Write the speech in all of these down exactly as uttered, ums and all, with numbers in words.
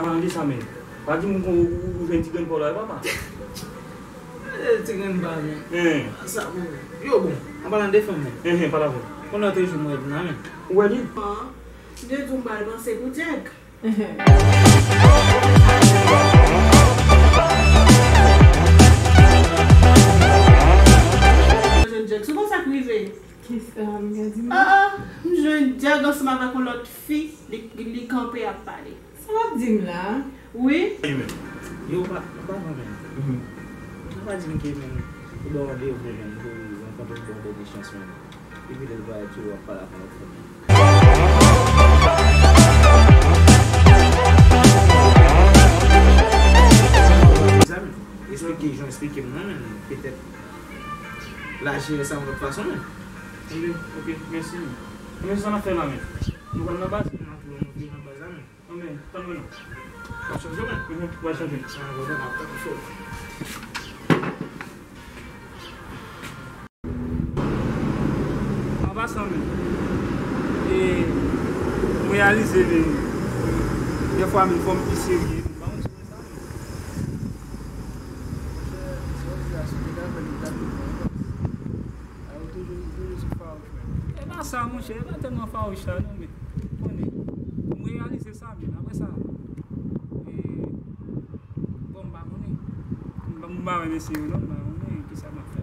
Palan de sa, men. Pa di m ou, ou, ou jwenn ti grenn pa w la, wi, papa. Eh, ti grenn pa, men. Hein. Sa, bon. Yo, bon, an palan de fanm, men. Hein, hein, pale avè m. Konnen w te jwenn m wè l la, men. Ou wè li? Ah, m te di w m pral panse pou Jack. Jwenn Jack, se konsa k rive. Kisa m ka di m? Ah, ah, m jwenn Jack ansanm avèk yon lòt fi, li, li kanpe ap pale. Sa w ap di m la? Wi. Yo, pa, pa non, men. Mhm. Sa pa di m ke, men, ou ba w randevou, men, pou rankontre, ou ba w de chans, men. Epi lè l parèt sou w ap pale ak yon lòt fanm. Mezanmi, eksplike jan eksplike m nan, men petèt l a jere sa yon lòt fason, men. Ok, ok, mèsi, men. Men sa n ap fè la, men. Nou pral nan baz? N ap nan baz la, men. Non, men, tann mwen non. W ap chanje, men? Mhm, w ap chanje. Ah, bon, dakò, pa de pwoblèm. An pasan, men, e, m reyalize, men, dèfwa, men, fò m pi serye, men, pa konn si w wè sa, men. Monchè, sa w di a sou medam, men li ta pi bon, wi. A, ou toujou, ou toujou sou fawouch, men. E pa sa, monchè, e pa tèlman fawouch sa, non, men, konnen, m reyalize sa, men, apre sa, e, bon, m pa konnen. M pa, m pa wè mesye yo, non, m pa konnen kisa m ap fè.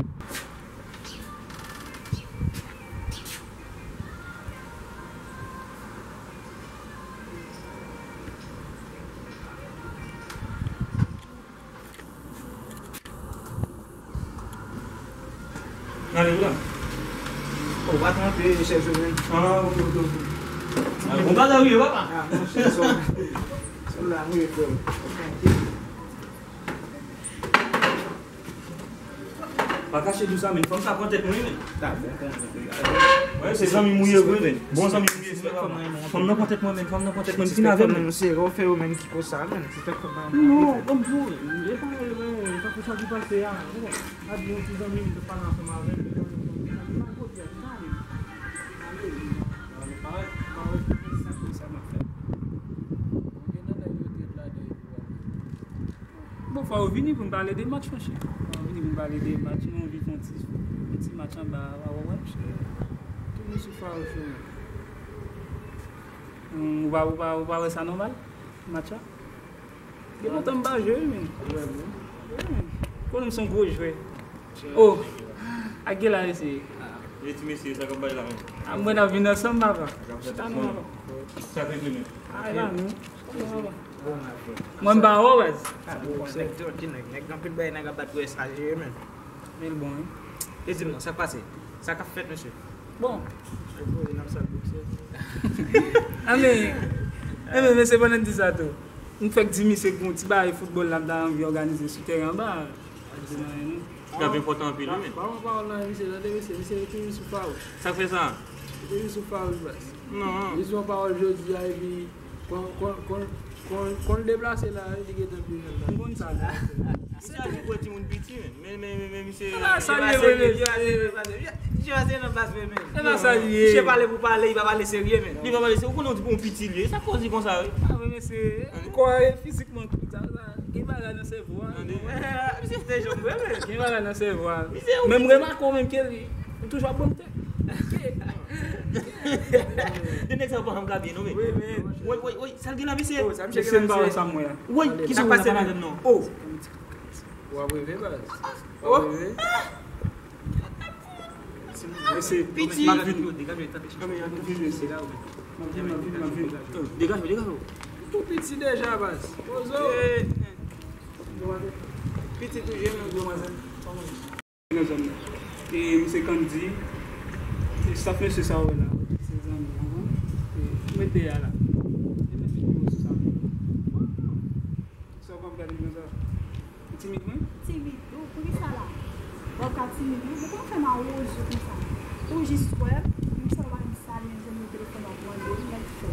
N ale ou la? Ou pa tranpe chèz ou menm. Ah, ok, ok, ok. Ah, bon bagay wi, papa. Ah, monchè, sou, sou la, wi, frè. Pa kache di w sa, men fanm sa pran tèt mwen, men. Ta bon, bon, bon, bon. Wè, se zanmi m ou ye vre, men. Bon zanmi m ou ye vre, papa. Fanm nan pran tèt mwen, men. Fanm nan pran tèt mwen, fin avè m, men. Se ou fè yo menm ki konsa, men. Se fè fanm nan. Non, bon, bon, e pa, e pa, e pa pou sa ki pase a. Bon, a di yon ti zanmi m te pale ansanm avè l, li pa reponn. Li pa kote a, li pa ale. Ale, ale, pa, pa reponn sa, sa m ap fè. Gen nan nèg yo trèt ladan epi w ale. Bon, fò yo vini pou n pale de match, monchè. Fò yo vini pou n pale de match, nou anvi fè yon ti, yon ti match anba a, w a wè, monchè. Toujou sou fawouch yo, men. Hmm, ou pa, ou pa, ou pa wè sa nòmal? Match la? Gen lontan m pa jwe, men. Wi, men. Konnen m se yon gwo jwè. Oh! A gen la, mesye. E ti mesye, sa k ap bay la, men. A mwen n ap vin ansanm, papa. Chita non, papa. Sa te vini. A la, non. Mwen m pa wè w, baz. Ah, bon, nèg dirty, nèg, nèg anpil bagay, nèg ap bat pou S A G, men. Men l bon, wi. E di m non, sa k pase? Sa k ap fèt, mesye? Bon. A men, a men, mesye, pandan n di sa tou. M fèk di misye gen yon ti bagay foutbòl la, m ta anvi òganize sou teren anba. Di nan anyen, non. Li ap enpòtan anpil, wi, men. Pa pran pawòl nan men misye, tande, mesye, misye toujou sou fawouch. Sa k fè sa? Li toujou sou fawouch, baz. Non. Li di yon pawòl jodi a, epi Kon, kon, kon, kon, kon l deplase la, li gentan pi jwenn la. M konn sa, non. Misye a di kwè timoun piti, men. Men, men, men, men, misye. E pa sa l ye vre, mesye. Misye pase nan baz, men, men. E pa sa l ye. Misye pale pou pale, li pa pale serye, men. Li pa pale serye. Ou konnen yon piti l ye. Sa k fè w di konsa, wi? A, men, mesye. Kò a fizikman, sa, sa, gen bagay nan sèvo a. Tande. Misye te jòm vre, men. Gen bagay nan sèvo a. Misye, men m remake w menm ke li, ou toujou ap ban m tè. De nèg sa yo pa janm ka byen, non, men. Wi, men. Woy, woy, woy, sa l gen la, mesye? Oh, sa misye gen la, m pa wè sa, mwen. Woy, kisa w wè la, pale avè m, non. Oh. W ap reve, baz. W ap reve. Mesye, piti. M ap vin. M ap vin, mesye. M ap vin, m ap vin, m ap vin. Degaje w, degaje w. Tou piti deja, baz. Poze w. Piti toujou, men. Nan zòn nan. E misye Kandi, e staff mesye sa yo la, se zanmi, konprann? E ou met dèyè a la. E nan videyo sou sa. Sa w konn gade konsa? Ou timid, mwen? Timid, ou, poukisa la? W ap ka timid, wi, ou konn fè m a wozo konsa. Ou jis wè, misye pa di sa, li menm se nimewo telefòn w ap mande, li mèt fè.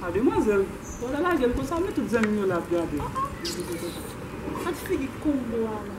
A, demwazèl, w al lage l konsa, men tout zanmi m yo la ap gade. Ah, ah. Gade figi Kongo a, non.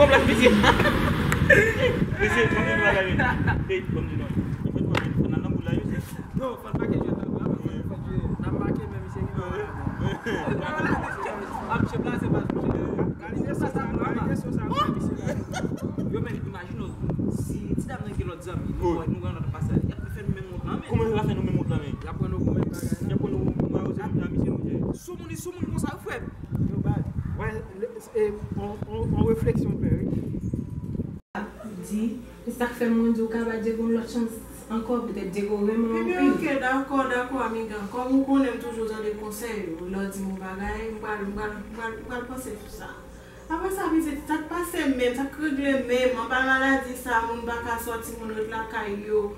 pwoblèm, mesye. Mesye, ban m di nou bagay, mesye. Ey, ban m di nou. Fò n al nan boul la, mesye. Non, fò n make jwèt la, fò n make jwèt. N ap make men, mesye, ki bagay la. A, mesye plase baz, mesye. Yo, men, imajine w, si ti dam nan gen lòt zanmi, nou wè, nou wè lòt pase, y ap fè nou menm wont lan, men. Kòman yo va fè nou menm wont lan, men? Y ap pran nou pou menm bagay la. Y ap pran nou pou mayo, se moun la, misye, misye. Sou moun, sou moun konsa, frè m. Yo, baz. Wè, le, e, on, on, on refleksyon m fè, wi. Di, e sa k fè mwen di w ka ba Diego yon lòt chans ankò, petèt Diego renmen w anpil. Ebyen, ok, dakò, dakò, amiga. Kòm ou konnen m toujou tande konsèy ou, lè w di m yon bagay, m pral, m pral, m pral, m pral panse sou sa. Apre sa, pitit, sa k pase menm, sa k regle menm, anba maladi sa, moun pa ka sòti, moun ret lakay yo.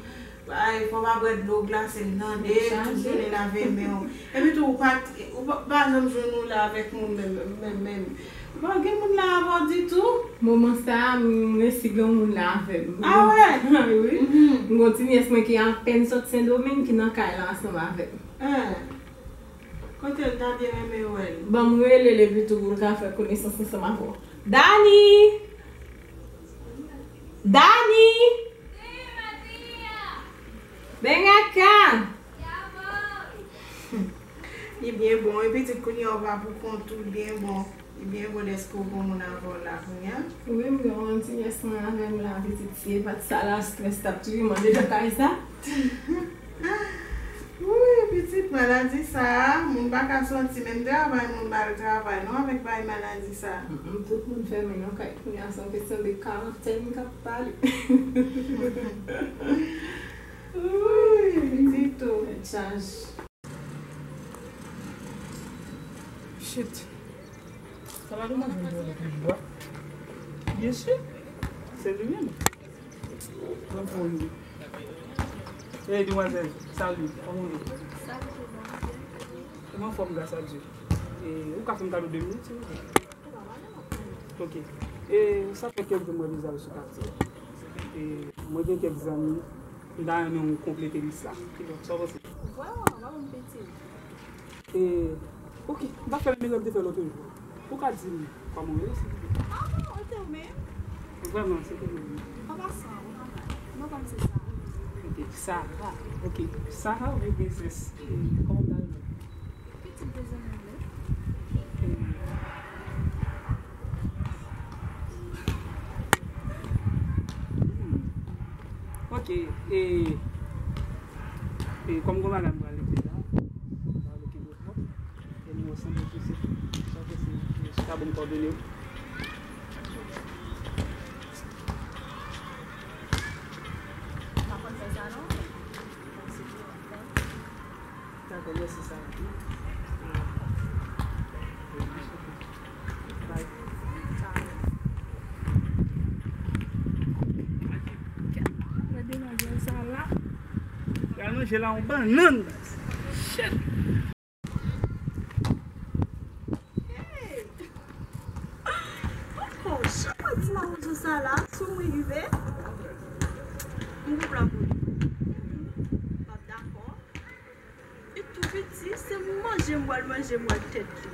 Ay, fò w pa bwè dlo glase, m tande, tout jounen lave men w. Epi tou, ou pa, ou pa, pa janm jwenn ou la avèk moun menm, menm, menm. Bon, gen moun la avè w ditou? Moman sa a, m resi gen moun la avè m. Ah, wè? Wi. M gon ti nyès mwen ki apèn sot Sendomeng ki nan kay la ansanm avè m. Ah. Kote l, ta byen renmen wè l. Ban m rele l epi tou pou l ka fè konesans ansanm avè w. Dani! Dani! Vem cá! Li byen bon, wi, pitit, kounye a w pa pou kont ou, li byen bon. Li byen bon dèske w gon moun avè w la kounye a. Wi, m gen yon ti nyès mwen avè m la, pitit, si e pa t sa la, strès t ap touye m anndan kay sa. Wi, pitit, maladi sa a, moun pa ka sòti, menm travay, moun pa al travay, non, avèk bagay maladi sa a. Mm, mm, tout moun fèmen nan kay kounye a, se yon kesyon de karantèn k ap pale. Wi, pitit o. Tèt chaje. Shit. Sa pa demange m pou yon bwa? Byen si. Se li menm. Pran pou li. Hey, demwazèl, salut. Kòman w ye? Salut, kòman w ye? Mwen anfòm, gras a Dye. E, ou ka fè m kado de minit, silvouplè? Ok. E, sa fè kèk jou mwen vizaj sou katye. E, mwen gen kèk zanmi. M ta renmen w konplete lis la. Kidonk, sa w panse? Vwè, w ap ban m piti. E, ok, m pa fè menm erè m te fè lòt jou. Ou ka di m kòman w rele, silvouplè? Ah, ou te ou menm? Vrèman, se te mwen menm. An pasan, ou travay? Non, pa m se Sara. Ok, Sara. Ok, Sara oubyen Princess? E, kòman w ta rele? Pitit de zanmi vle. Ok, e, e kòm gon bagay m pral regle la, m pral okipe w twòp. E nou ansanm, nou toujou, sa ke se, se ta bon kòdone w. M pa konn fè sa non. Dakò, mèsi, Sara. Bye. Gade demwazèl sa la. Pral manje la yon bannann, baz. Shit. Hey! Oh, jan mwen di mawozo sa la, sou mwen rive. M gon plan pou li. M ap dakò. Li tou piti, se manje m pral manje m wè tèt li.